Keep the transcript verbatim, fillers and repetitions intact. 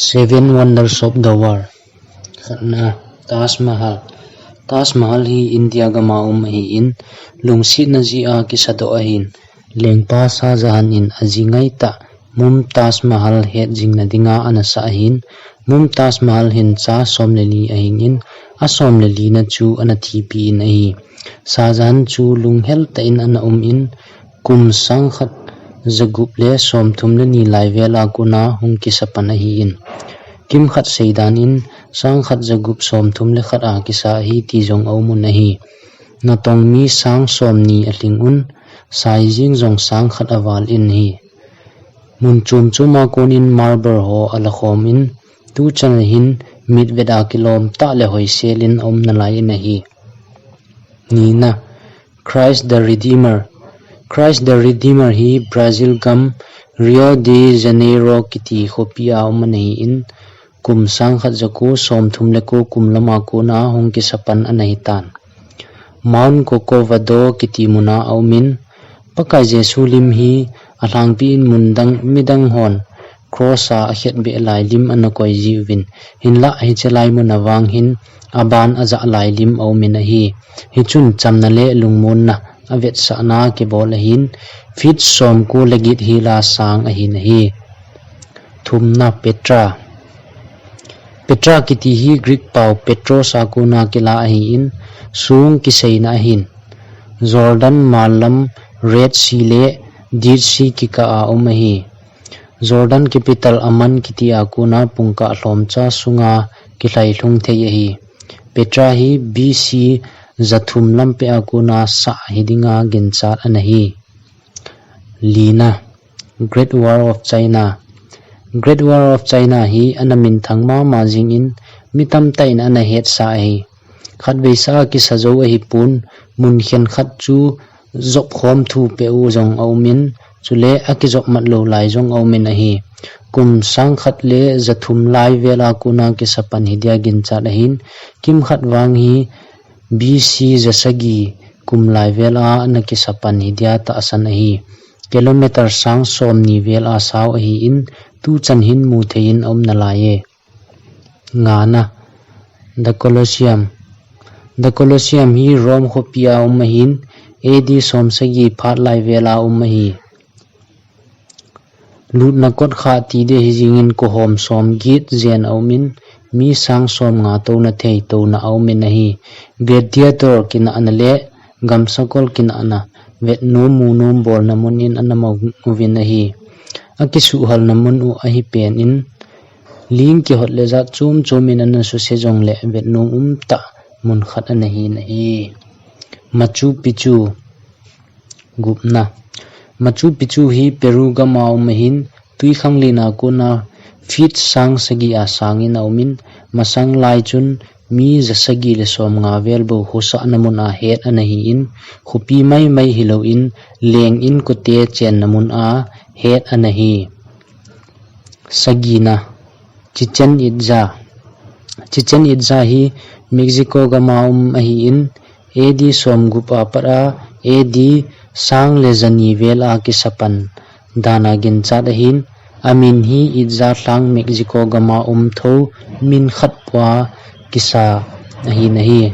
Seven Wonders of the World. Khatna, Taj Mahal. Taj Mahal hi India gama um ahin, lungsetna jeh a kisadoh ahin, lengpa Shah Jahan in ajingai tah Mumtaz Mahal het jingna dinga anasah ahin, Mumtaz Mahal hin cha som le li ahingin, a som le lina chu ana thipi in ahi. Shah Jahan chu lunghel tah in ana um in, kum sangkhat jagup le somthum le ni lai vel a kona hung kisa pan ahin. Kimkhat seidan in sangkhat jagup somthum le khat a kisa ahi ti jong aum un ahi. Natong mi sang somni alhing un, saijing jong sangkhat aval in ahi. Mun chom chom a konin marble ho alakhom in, tuchan hin mitvet a kilom tah le hoisel in aum nalai in ahi. Nina, Christ the Redeemer. Christ the Redeemer hi Brazil gam Rio de Janeiro kiti khopi a um ana hin, kum sangkhat jako somthum le ko kum lama kona hung kisa pan ana hitan. Mount Corcovado kiti muna aum in, Pakai Jesu lim hi alhangpi in mun dang midang hon cross a akhetbeh lai lim ana koi jiuvin, hinlah hiche lai mun avang hin aban ajah lai lim aum in ahi. Hichun chamna le lungmonna avetsahna kibol ahin, feet somko le get hila sang ahin ahi. Thumna, Petra. Petra kiti hi Greek pao Petros a kona kila ahin, song kiseina ahin, Jordan mal lam Red Sea le Dead Sea kikah a um ahi. Jordan capital Amman kiti a kona pungkah lhomcha sunga kilhailhung thei ahi. Petra hi B C jathum lampeh a kona sah hi dinga ginchat ana hi. Lina, Great Wall of China. Great Wall of China hi ana minthang mama jingin, mi tamtah in ana hetsa ahi. Khatvei sa a kisa jou ahipon, mun khenkhat chu jopkhom thupeh u jong aum in, chule akijop mat lou lai jong aum in ahi. Kum sangkhat le jathum lai vel a kona kisa pan hi dia ginchat ahin, kimkhat vang hi B C jasagi kum lai vel a ana kisa pan hi dia tahsan ahi. Kilometer sang somni vel a sao ahin, tuchan hin mu thei in aum nalai e. Ngana, The Colosseum. The Colosseum hi Rome khopi a um ahin, A D somsagi phat lai vel a um ahi. Lutna kot khat ti dia hi jingin kohom som get jen aum in, mi sang somnga touna thei touna aum in ahi. Gladiator kinahna le gamsakol kinahna, vetnom munom bolna mun in ana mu uvin ahi. Akisuhhalna mun u ahi pen in, ling kihot le jat chom chom in ana suse jongle vetnom umtah mun khat ana hin ahi. Machu Picchu. Gupna. Machu Picchu hi Peru gam a um ahin, twikhanglen a kona feet sang sagi a sangin aum in, masang lai chun mi jasagi le somnga vel bou hosahna mun a het ana hin, khopi maimai hilouvin, leng in kote chenna mun a het ana hi. Sagina, Chichen Itza. Chichen Itza hi Mexico gam a um ahin, A D somgup a pat a A D sang le jani vel a kisa pan dan a ginchat ahin, amin hi Itza lhang Mexico gam a um thou min khat pua kisa ahin ahi.